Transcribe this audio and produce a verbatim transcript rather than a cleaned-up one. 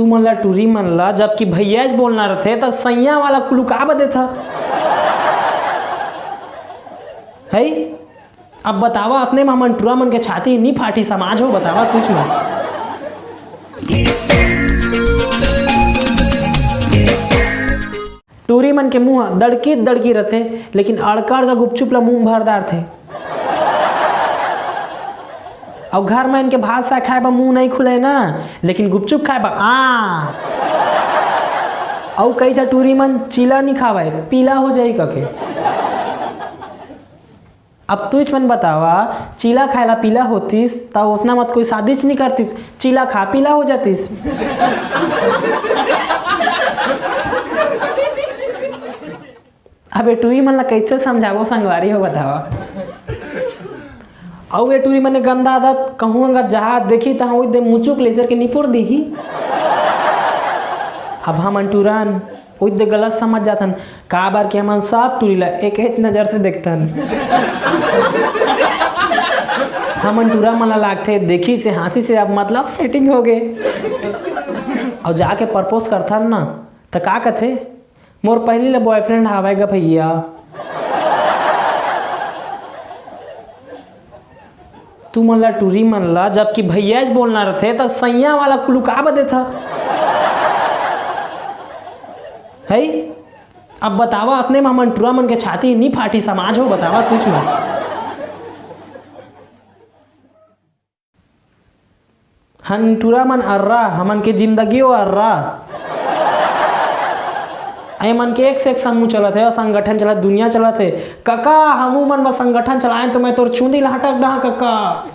तुमन ला टूरी मन ला जबकि भैयाच बोलना रथे, त सैया वाला कुलुकाब देथा। है? अब बतावा, अपने मा हमन टूरा मन के छाती नी फाटी समाज हो, बतावा तुझ में। टूरी मन के मुंह दड़की दड़की रथे, लेकिन अड़का अड़का गुपचुप ला मुंह भर डारथे। अउ घर में इनके भात साग खाए बर मुंह नहीं खुले ना, लेकिन गुपचुप खाए बर आ। अउ कई झा टूरी मन चीला नहीं खावे, पीला हो जाई कके। अब तुझ मन बतावा, चीला खाए ला पीला होतिस, त ओसना मत कोई शादीच नहीं करतिस, चीला खा पीला हो जातिस। अब ये टूरी मन ला कैसे समझाबो संगवारी हो, बतावा। अउ ये टूरी मन के गंदा आदत, कहूँ अगर जहाँ देखी तहाँ ओई दे मुचुक लेसर के निपोर दीही। अब हमन टूरन ओई दे गलत समझ जाथन, काबर कि हमन सब टूरी ला एक ही नजर से देखथन। हमन टूरा मन ला लागथे, देखी से, हाँसी से, अब मतलब सेटिंग हो गे। अउ जाके प्रपोज करथन ना, त का कथे, "मोर पहिली ले बॉयफ्रेंड हावय गा भैया।" तुमन ला टूरी मन ला जबकि भैयाच बोलना रथे, त सैया वाला कुलुकाब देथा। है? अब बतावा, अपने मा हमन टूरा मन के छाती नी फाटी समाज हो, बतावा तुझ में। हन टूरा मन अर्रा, हमन के जिंदगी ओ अर्रा। ए मन के एक से एक समूह चलत हे, संगठन चलत, दुनिया चलत हे। कका, हमू मन बर संगठन चलाएं तो मैं तोर चूंदी ला हटक दहा कका।